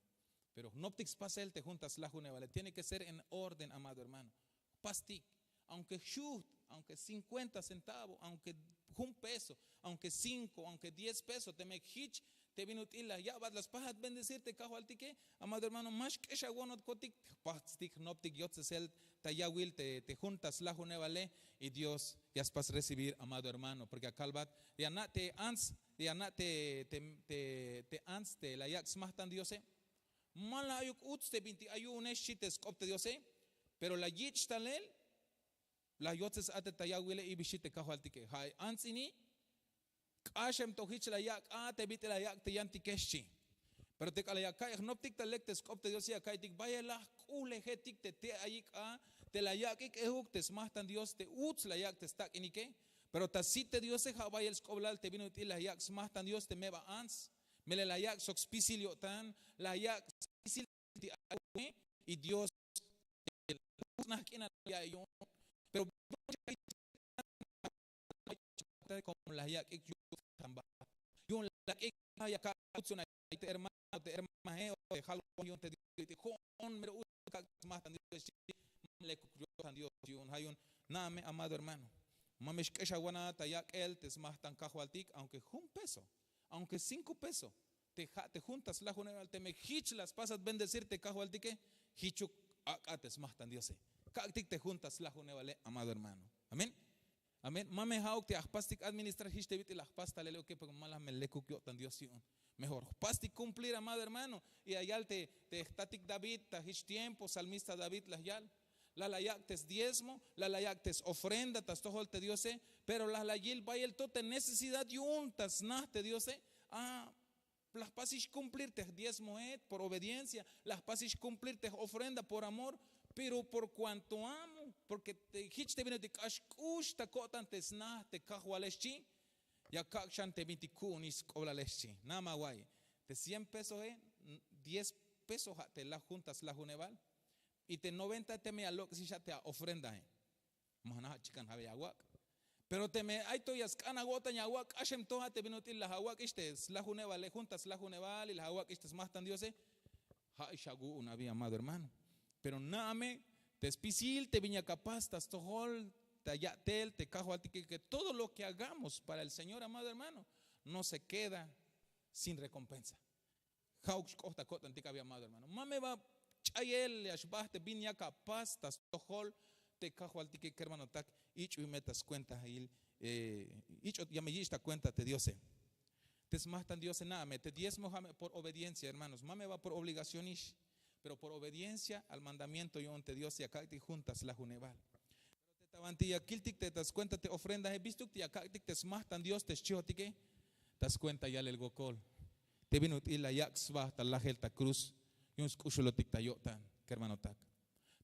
pero jnoptik spasel te jun ta slajunebale tiene ke ser en orden amado hermano. Jpastik, aunke jxuht, aunke cinkuenta centavo, aunke jun peso, aunke cinko, aunke diez peso teme jich te bin ut'il la ya'bat la spajat bendecir te kajwaltike. Amado hermano ma xk'exawonotkotik, jpastik jnoptik yotzesel ta yawil te jun ta slajunebale. Y dios ya spas recibir amado hermano porke akalbat, ya na' te ants, ya na' te ants te la yak' smajtan diose. Ma la ayuk utz te bintik ay yu'une xchi te sk'op te diose. Pero la yich' talel, la yotzes a te ta yawile ibi xchi te kajwaltike ja' ay ants ini. K'axem to jich la yak' a te bit'il la yak' te yantike xchi. Pero te k'alal ya ka'iy jnoptik ta lek te sk'op te diose ya ka'iytik bayel la jk'uhlejetik te te ayik a, te la yak'ik ejuk te smajtan dios te utz la yak' te stak'inike. Pero ta sit te diose ja' bayel sk'oblal te bin ut'il la yak' smajtan dios te meba ants. Melel la yak' sok spisil yo'tan, la yak' spisil te ay. Y dios naj k'inal ya' yu'un. Pero como la yak'ik yu'un, ya ka' ay te hermano, te hermana, o te jalwaj yu'un te dios, te jo'on mero uch ka' smajtan dios. Lekuk yo'tan dios yu'un. Ja' yu'un, na'ame amado hermano, ma me xk'exawana ta yak'el te smajtan kajwaltik aunque jun peso, aunque cinko peso, te ja' te jun ta slajunebal teme jich la spasat bendecir te kajwaltike, jichuk ak'a te smajtan diose. Kak'tik te jun ta slajunebale amado hermano. Amén. Amén. Ma me ja'uk te ya jpastik administrar jich te bit'il la jpas talele, oke, pero ma la me lekuk yo'tan dios yu'un. Mejor jpastik cumplir amado hermano. Y ya yal te jtatik david ta jich tiempo salmista david la yal, la la yak' te sdiezmo, la la yak' te sofrenda ta stojol te diose. Pero la la yil bayel to te necesidad yu'un ta sna te diose. A, la jpasix cumplir te jdiezmoe por obediencia, la jpasix cumplir te jofrenda por amor. Pero por cuanto amo, porke jich te bin ut'il k'ax k'ux ta ko'tan te sna te kajwale xchi, ya kak' xan te bintik ku'unix sk'oblale xchi. Na'ame awa'iy, te cien pesoe, diez peso ja' te laj jun ta slajunebal. Y te noventa teme ya lok'six a te a ofrendae, ma jna' ja' chikan ja' ya awak'. Pero teme ay to ya sk'an awo'tan ya awak' k'axem to a te bin ut'il la awak'ix te slajunebale, jun ta slajunebal y la awak'ix te smajtan diose, ja' ix awu'un abi amado hermano. Pero na'ame te spisil te bin ya apas ta stojol ta ya'tel te kajwaltike, que todo lo que hagamos para el señor amado hermano no se queda sin recompensa. Ja'uk xk'oht ta ko'tantik abi amado hermano, ma me ba ch'ayel ya xbaj te bin yak apas ta stojol te kajwaltike kermanotak. Ich'uy me ta skuentail, ich'ot ya me yich' ta kuenta te diose. Te smajtan diose na'ame te diezmo ja' me por obediencia hermanos, ma me ba por obligación ix, pero por obediencia al mandamiento yu'un te dios ya kak'tik jun ta slajunebal. Te ta banti ya kiltik te ta skuenta te ofrendae bistuk te ya kak'tik te smajtan dios te xchihotike, ta skuenta yalel wokol te bin ut'il la yak' sba ta lajel ta kruz yu'un sk'uxulotik ta yo'tan kermanotak.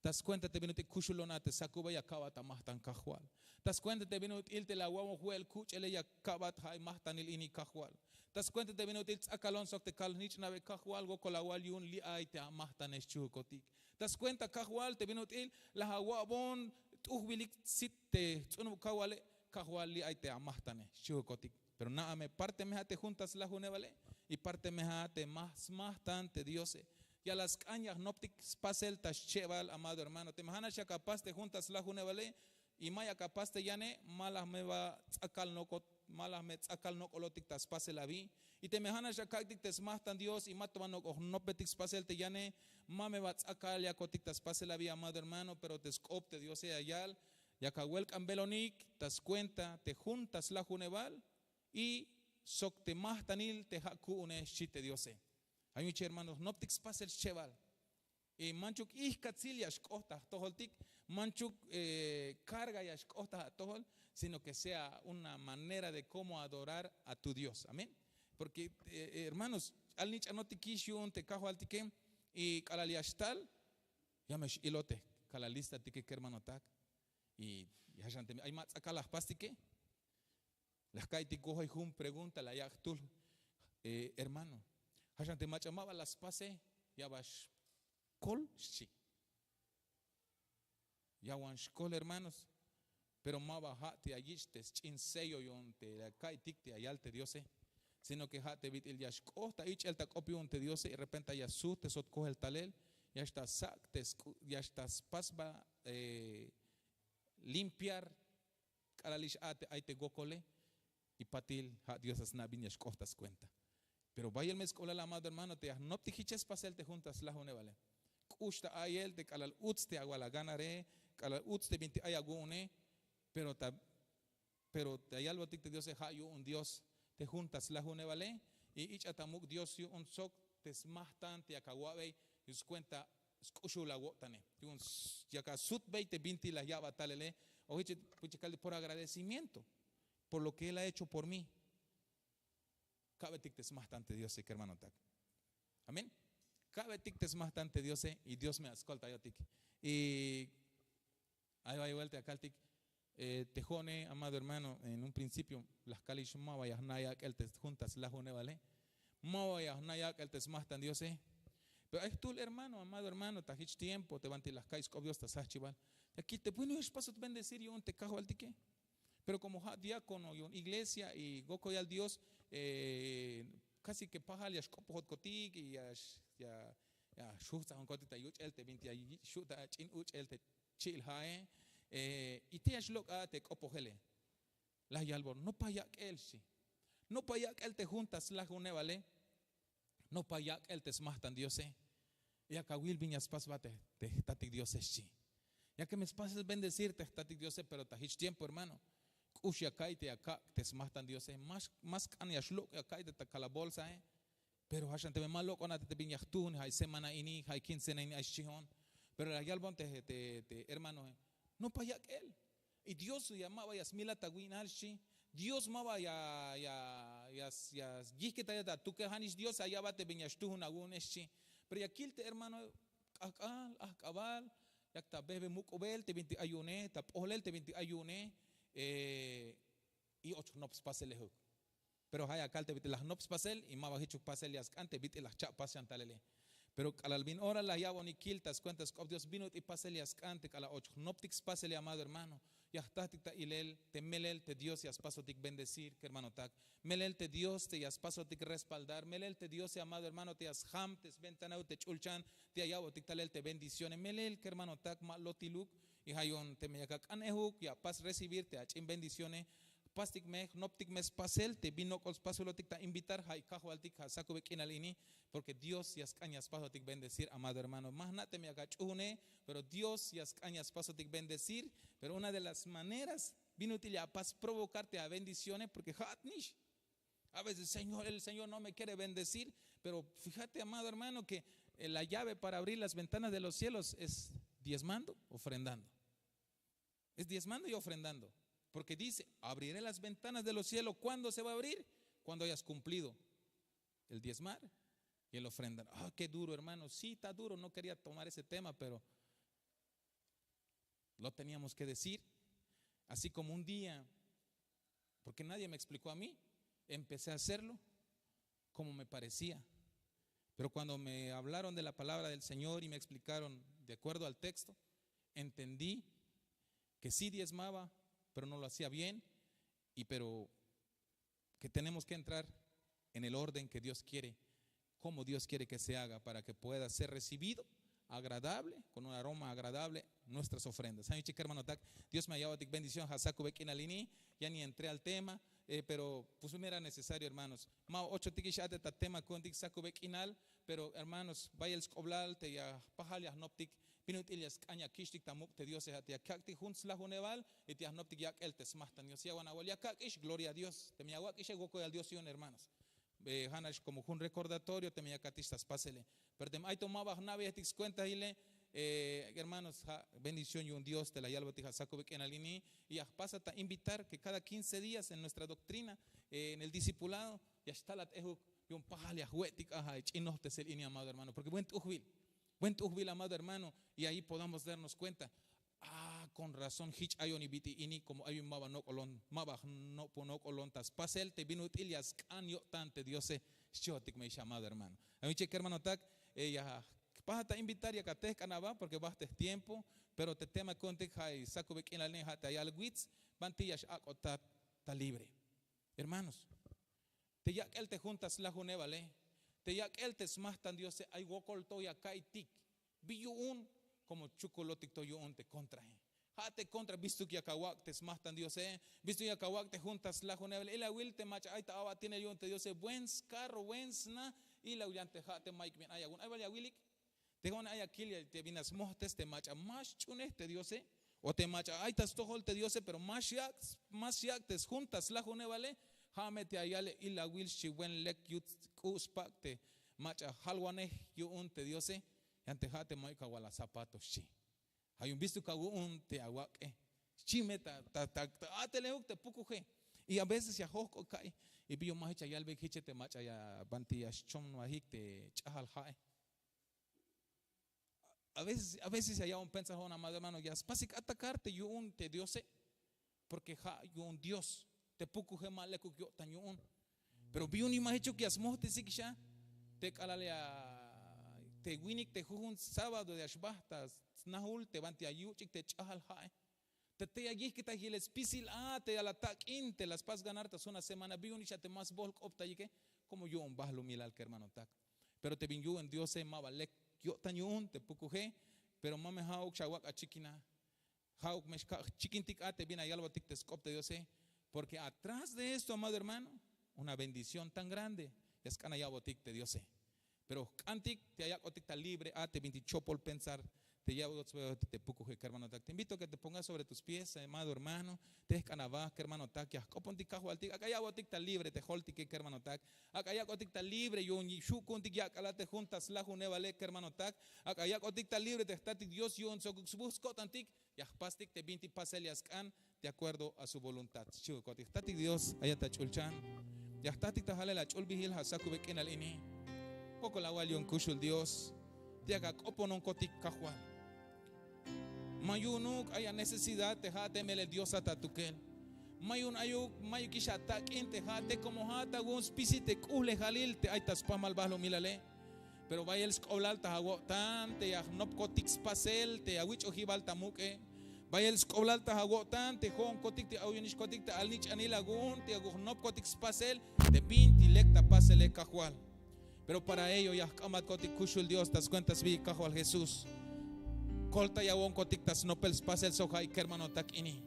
Ta skuenta te bin ut'il kuxulon a te sakube ya ka'bat ta majtan kajwal. Ta skuenta te bin ut'il te la awa'bon ju'el kuch'ele ya ka'bat ja' ay majtanil ini kajwal. Ta skuenta te bin ut'il ts'akalon sok te kal jnich'nabe kajwal wokol awal yu'un li' ay te amajtane xchihukotik. Ta skuenta kajwal te bin ut'il la awa'bon t'ujbilik sit te jts'unub kajwale, kajwal li' ay te amajtane xchihukotik. Pero na'a me parte me ja' te jun ta slajunebale y parte me ja' te ma smajtan te diose. Ya la sk'an ya jnoptik spasel ta schebal amado hermano, teme ja' nax yak apas te jun ta slajunebale y ma yak apas te yane, ma la me ba ts'akal nok'ot, ma la me ts'akal nok'olotik ta spasel abi. Y teme ja' nax ya kak'tik te smajtan dios y ma to ba nok'o jnopetik spasel te yane, ma me ba ts'akal yakotik ta spasel abi amado hermano. Pero te sk'op te diose ya yal, yak awelk'anbelonik ta skuenta te jun ta slajunebal y sok te majtanil te ja' ku'une xchi te diose. Ja' yu'un chi hermano jnoptik spasel schebal. Y manchuk ijkatsil ya xk'oht ta jtojoltik, manchuk karga ya xk'oht ta atojol, sino que sea una manera de cómo adorar a tu dios. Amén. Porke hermanos, k'al nich'anotikix yu'un te kajwaltike y k'alal ya xtal, ya me x'ilot te k'alal listatike kermanotak. Y ya xan teme ay ma ts'akal la jpastike, la jka'iytik wojoy jun pregunta la yak' jtul, hermano, ja' xan te mach'a ma ba la spase, ya ba xkol xchi. Ya wan xkol hermanos. Pero ma ba ja' te ya yich' te sch'in sello yu'un te la ka'iytik te ya yal te diose, sino que ja' te bit'il ya xk'oht ta ich'el ta k'op yu'un te diose y repente ya sujt te sot kojel talel, ya xtal sak' te sk'u ya xtal spas ba limpiar k'alalix a te ay te wokole. Y patil ja' dios a sna' bin ya xk'oht ta skuenta. Pero bayel me sk'oblal amado hermano te ya jnoptik jiche spasel te jun ta slajunebale. K'ux ta a'iyel te k'alal utz te awal aganare, k'alal utz te bintik ay awu'une. Pero ta pero ta yalbotik te diose ja' yu'un dios te jun ta slajunebale. Y ich'a ta muk' dios yu'un sok te smajtan te yak awa'bey yu'un skuenta sk'uxul awo'tane, yu'un yak asutbey te bintik la ya'bat talele. O jich puchikal por agradecimiento por lo que él ha hecho por mí. Ka'betik te smajtan te diose kermanotak. Amén. Ka'betik te smajtan te diose y dios me askoltayotik. Y ay bay buelta ya kaltik, Te jo'one, amado hermano, en un principio la jkalix ma ba ya jna' yak'el te jun ta slajunebale, ma ba ya jna' yak'el te smajtan diose. Pero ay jtuhl hermano, amado hermano, ta jich tiempo te banti la jka'iy sk'op dios ta sjajchibal, ya kil te bueno ya xpasot bendecir yu'un te kajwaltike. Pero komo ja' diákono yu'un iglesia y wokoyal dios, kasi ke pajal ya xk'opojotkotik y ya xujtzajonkotik ta yuch'el te bintik ya xu' ta ach'in uch'el te chi'il ja'e. Y te ya xlok' a te k'opojele, la yalbon nopa yak'el xchi. Nopa yak'el te jun ta slajunebale. Nopa yak'el te smajtan diose. Yak awil bin ya spas ba te jtatik diose xchi. Ya ke me spas bendecir te jtatik diose pero ta jich tiempo hermano, k'ux ya ka'iy te ya kak' te smajtan diose. Más k'an ya xlok' ya ka'iy te ta kala bolsae. Pero ja' xan teme ma lok'on a te bin ya jtuhun ja' semana ini ja' quincena ini ay xchijon. Pero la yalbon te hermanoe, nopa yak'el. Y dios ya ma ba ya smilat ta wi'nal xchi. Dios ma ba ya yijkitayat atukel ja' nix dios ya ya'bat te bin ya xtuhun awu'une xchi. Pero ya kil te hermanoe, k'ajk'al ajk'abal, yak ta behbe muk'ubel te bintik ay yu'une, ta p'ohlel te bintik ay yu'une. Y och jnop spaselejuk. Pero ja' ya kal te bit'il la jnop spasel y ma ba jichuk pasel ya sk'an te bit'il la jcha'pas xan talele. Pero k'alal bin ora la ya'bonik kil ta skuenta sk'op dios bin ut'il pasel ya sk'an te k'alal och jnoptik spasele amado hermano, ya jtajtik ta ilel te melel te dios ya spasotik bendecir kermanotak. Melel te dios te ya spasotik respaldar melel te dios ya amado hermano te ya sjam te sventanauk te ch'ulchan, te ya ya'botik talel te bendicione melel kermanotak ma lotiluk. Y ja' yu'un teme yak ak'anejuk ya apas recibir te ach'in bendicione. Jpastik me jnoptik me spasel te bin nok'ol spasulotik ta invitar ja' kajwaltik ja' sakube k'inal ini. Porke dios ya sk'an ya spasotik bendecir amado hermano ma jna' teme yak ach'uhune, pero dios ya sk'an ya spasotik bendecir. Pero una de las maneras bin ut'il ya apas provokar te abendiciones porke ja'at nix. A veces señor el señor no me quiere bendecir. Pero fijate amado hermano ke la llave para abrir las ventanas de los cielos es diezmando, ofrendando. Es diezmando y ofrendando. Porke dice, abriré las ventanas de los cielos. Kuándo se va a abrir? Kuando hayas kumplido el diezmar y el ofrendar. Ke duro hermano si ta duro no keria tomar ese tema pero lo teníamos ke decir. Así komo un dia, porke nadie me eksplikó a mí, empesé a hacerlo komo me parecia. Pero kuando me avlaron de la palabra del señor y me eksplikaron de akuerdo al teksto, entendí ke si diezmaba, pero no lo hacia bien. Y pero ke tenemos ke entrar en el orden ke dios kiere, komo dios kiere ke se haga para ke pueda ser recibido agradable, kon un aroma agradable nuestras ofrendas. Ay mi chik kermanotak, dios me ayawatik bendición ja' sakube k'inal ini. Ya ni entré al tema. Pero pues mera necesario hermanos, ma ochotik ix ate ta tema ku'untik sakube k'inal. Pero hermanos bayel sk'oblal te ya jpajal ya jnoptik bin ut'il ya sk'an ya kich'tik ta muk' te diose ja' te ya kak'tik jun slajunebal. Y te ya jnoptik yak'el te smajtan dios ya wan awal ya kak'ix gloria a dios teme ya awak'ixe wokoyal dios yu'un hermanos. Ja' nax komo jun rekordatorio teme ya katix ta spasele. Pero teme ay to ma ba jna'beyejtik skuentahile, hermanos ja' bendición yu'un dios te la yalbotik ja' sakube k'inal ini. Y ya jpasat ta invitar ke kada quince días en nuestra doktrina, en el discipulado ya xtalat ejuk yu'un pajal ya jwe'tik a ja' ch'in nojptesel ini amado hermano porke buen t'ujbil. Buen t'ujbil amado hermano. Y ahi podamos darnos kuenta, a kon razón jich ayon y bit'il ini komo ay bin ma ba nok'olon ma ba jnopon nok'olon ta spasel te bin ut'il ya sk'an yo'tan te diose. Xchihotik me ix amado hermano. Ay mi chik kermanotak, ya jpajat ta invitar yak atehk'an aba porke bajt te jtiempo. Pero te tema ku'untik ja' sakube k'inal ini ja' te ayal wits, banti ya x'ak'otat ta libre. Hermanos, te yak'el te jun ta slajunebale, te yak'el te smajtan diose ay wokol to ya ka'iytik. Bi yu'un? Komo chukulotik to yu'un te kontrae. Ja' te kontra bistuk yak awak' te smajtan diose, bistuk yak awak' te jun ta slajunebale ilawil te mach'a ay ta abatinel yu'un te diose buen skarro buen sna. Ilawil yan te ja' te mayuk bin ay awu'un ay bal ya awilik. Te jo'one ay akil te bin asmojtes te mach'a ma xch'unej te diose, o te mach'a ay ta stojol te diose pero ma xyak' te sjun ta slajunebale. Ja' me te ayale ilawil xchi buen lek yut k'u' spak' te mach'a jalwanej yu'un te diose. Yan te ja' te mayuk awal azapato xchi. Ja' yu'un bistuk awu'un te awak'e, xchi me ta a'telejuk te pukuje. Y a veces ya jojk'o ka'i, y bi yu'un ma jich ya yalbeyik jiche te mach'a ya banti ya xchomnabajik te ch'ajal ja'e. A veces ya ya'bon pensajo'on amado hermano ya spasik atakar te yu'un te diose. Porque ja' yu'un Dios. Te pukuje ma lekuk yo'tan yu'un. Pero bi yu'un ma jichuk ya smojtesik ixa te k'alal ya te winik te jujun sábado ya xbajt ta snajul te banti ya yuch'ik te ch'ajal ja'e. Te te ya yijk'it ta yilel spisil a te ya la tak'in te la spas ganar ta sjun a semana, bi yu'un ixa te ma sbojol k'optayike. Como yu'un bahlumilal kermanotak. Pero te bin yu'un Diose ma ba lek yo'tan yu'un te pukuje. Pero ma me ja'uk xawak' achikinaj. Ja'uk me xkak' chikintik a te bin ya yalbotik te sk'op te Diose. Porque atrás de esto, amado hermano, una bendición tan grande ya sk'an ya ya'botik te Diose. Pero jk'antik te ya yak'otik ta libre a te bintik chopol pensar te ya yak'otik te pukuje kermanotak. Te invito a que te pongas sobre tus pies, amado hermano. Te jk'an aba kermanotak, ya jk'opontik Kajwaltik, ak'a ya'botik ta libre te joltike kermanotak. Ak'a yak'otik ta libre yu'un xu' ku'untik yak'al a te jun ta slajunebale kermanotak. Ak'a yak'otik ta libre te jtatik Dios yu'un sokuk sbuj sko'tantik. Ya jpastik te bintik pasel ya sk'an de acuerdo a su voluntad. Xchi'okotik jtatik Dios, ayat ta ch'ulchan. Ya jtatik ta jalel ach'ulbijil ja' sakube k'inal ini. Wokol awal yu'un kuxul Dios te yak ak'opononkotik Kajwal. Ma yu'unuk ay anecesidad te ja'at te melel Dios a ta atukel. Ma yu'un ayuk, mayukix atak'in te ja'ate, como ja'at awu'un spisil te k'uhlejalil te ay ta spamal bahlumilale. Pero bayel sk'oblal ta awo'tan te ya jnopkotik spasel te awich'ojibal ta muk'e. Bayel sk'oblal ta awo'tan te jo'onkotik te ayo'onixkotik te alnich'anil awu'un te ya jnopkotik spasel te bintik lek ta pasele Kajwal. Pero para ello ya jk'ambatkotik kuxul Dios ta skuenta sbiil Kajwal Jesús. Koltayawonkotik ta snopel spasel sok ja'ik kermanotak ini.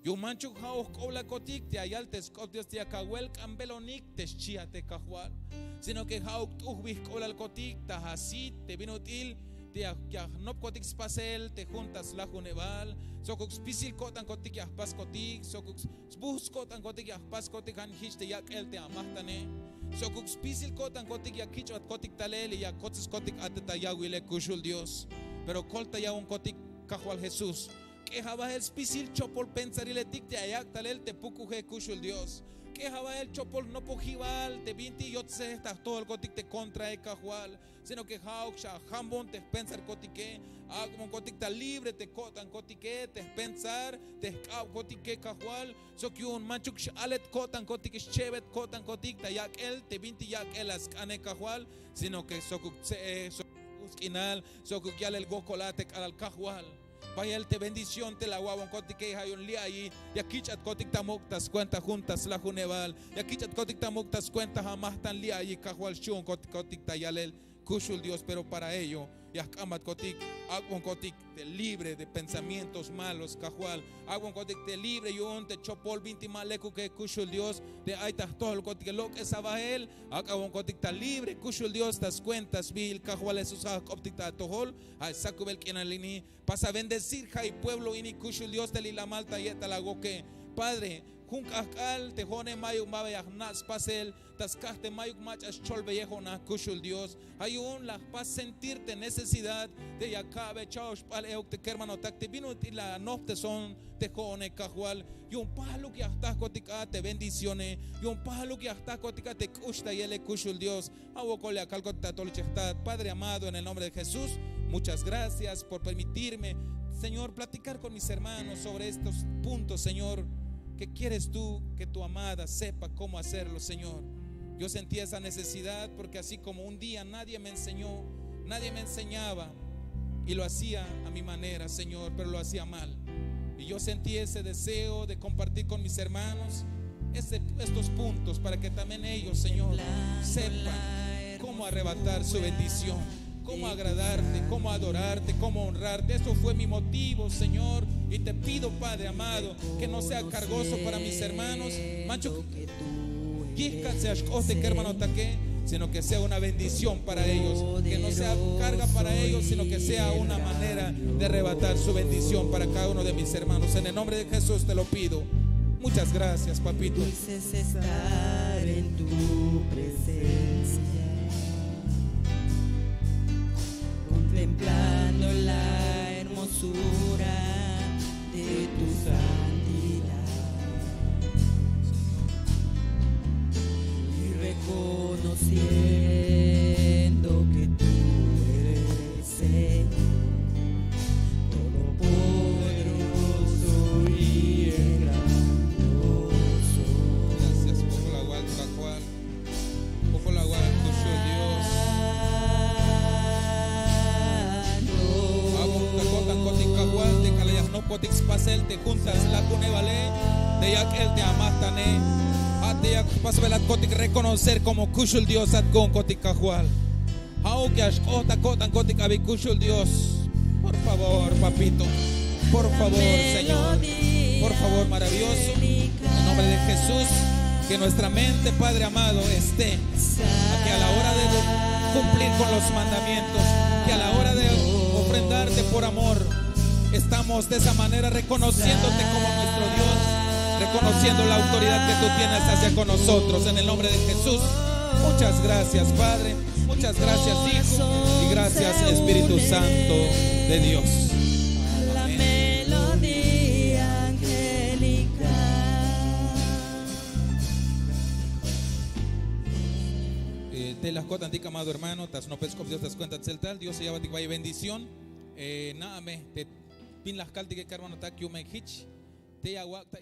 Yu'un manchuk ja'uk jk'oblakotik te ya yal te sk'op Dios te yak awel k'ambelonik te xchiate Kajwal. Sino que ja'uk t'ujbil jk'oblalkotik ta asit te bin ut'il te ya, ya jnopkotik spasel te jun ta slajunebal. Sokuk spisil ko'tankotik ya jpaskotik, sokuk sbuj sko'tankotik ya jpaskotik, ja' jich te yak'el te amajtane. Sokuk spisil ko'tankotik ya kich'atkotik talel y ya kotsatskotik a te ta yawile kuxul Dios. Pero koltayawonkotik Kajwal Jesús. K'eja bahel spisil chopol pensariletik te ya yak' talel te pukuje kuxul Dios. K'eja bahel chopol nopojibal te bintik yotsej ta jtojolkotik te kontrae Kajwal. Sino que ja'uk xajambon te jpensarkotike. Ak'bonkotik ta libre te ko'tankotike, te jpensar, te jk'abkotike Kajwal. Sok yu'un manchuk x-alet ko'tankotik, x-chebet ko'tankotik ta yak'el te bintik yak'el a sk'ane Kajwal. Sino que sokuk tse'e, sokuk uts k'inal, sokuk yalel wokol a te k'alal Kajwal. Bayel te bendición te la awa'bonkotike, ja' yu'un li' ayi ya kich'atkotik ta muk' ta skuenta jun ta slajunebal, ya kich'atkotik ta muk' ta skuenta amajtan li' ayi Kajwal xchi'onkotik ta yalel kuxul Dios. Pero para ello ya jk'ambatkotik, ak'bonkotik te libre de pensamientos malos Kajwal. Ak'bonkotik te libre yu'un te chopol bintik ma lekuke kuxul Dios te ay ta jtojolkotike, lok'esa bahel. Ak'bonkotik ta libre kuxul Dios ta skuenta sbiil Kajwal Jesús, ja' jk'optik ta atojol, ja' sakubel k'inal ini. Pasa bendecir ja' i pueblo ini kuxul Dios te lilamal ta ye'tal awoke. Padre, jun k'ajk'al te jo'one mayuk ma ba ya jna' spasel ta skaj te mayuk mach'a xcholbeyejon a kuxul Dios. Ja' yu'un la jpas sentir te necesidad te ya ka'be cha'oxp'al euk te kermanotak te bin ut'il la anojpteson te jo'one Kajwal. Yu'un pajaluk ya jtajkotik a te bendicione, yu'un pajaluk ya jtajkotik a te k'ux ta yele kuxul Dios. Ja' wokol ya kalkotik ta tol ich jtat. Padre amado, en el nombre de Jesús, muchas gracias por permitirme, Señor, platicar con mis hermanos sobre estos puntos, Señor, que quieres tú que tu amada sepa cómo hacerlo, Señor. Yo sentí esa necesidad porque así como un día nadie me enseñó, nadie me enseñaba y lo hacía a mi manera, Señor, pero lo hacía mal. Y yo sentí ese deseo de compartir con mis hermanos este, estos puntos para que también ellos, Señor, sepan cómo arrebatar su bendición, cómo agradarte, cómo adorarte, cómo honrarte. Eso fue mi motivo, Señor. Y te pido, Padre amado, que no sea cargoso para mis hermanos. Manchuk yijk'at se ya xk'ohtik hermanotake, sino que sea una bendición para ellos, que no sea carga para ellos, sino que sea una manera de arrebatar su bendición para cada uno de mis hermanos. En el nombre de Jesús te lo pido. Muchas gracias, papito. Dulce es estar en tu presencia, contemplando la hermosura de tu santidad y reconociendo que tú eres Señor, todopoderoso y en grande. kotik spasel te junta slakune vale, te yak'el te amajtane. A te yak jpasbelat kotik reconocer como kuxul Dios at ku'un kotik Kajwal. Ja'uk ya xk'oht ta ko'tan kotik abi kuxul Dios. Por favor, papito. Por favor, Señor. Por favor, maravilloso. En nombre de Jesús, que nuestra mente, Padre amado, esté a que a la hora de cumplir con los mandamientos, que a la hora de ofrendarte por amor, estamos de esa manera reconociéndote como nuestro Dios, reconociendo la autoridad que tú tienes hacia con nosotros. En el nombre de Jesús, muchas gracias, Padre. Muchas gracias, Hijo, y gracias, Espíritu Santo de Dios. Amén. Eh, te la ko'tantik, amado hermano, ta snopel sk'op Dios ta skuenta tzeltal, Dios ya ya'batik bay bendición. Eh, na'ame te bin la kaltike, hermanotak, yu'un me jich te ya awak' ta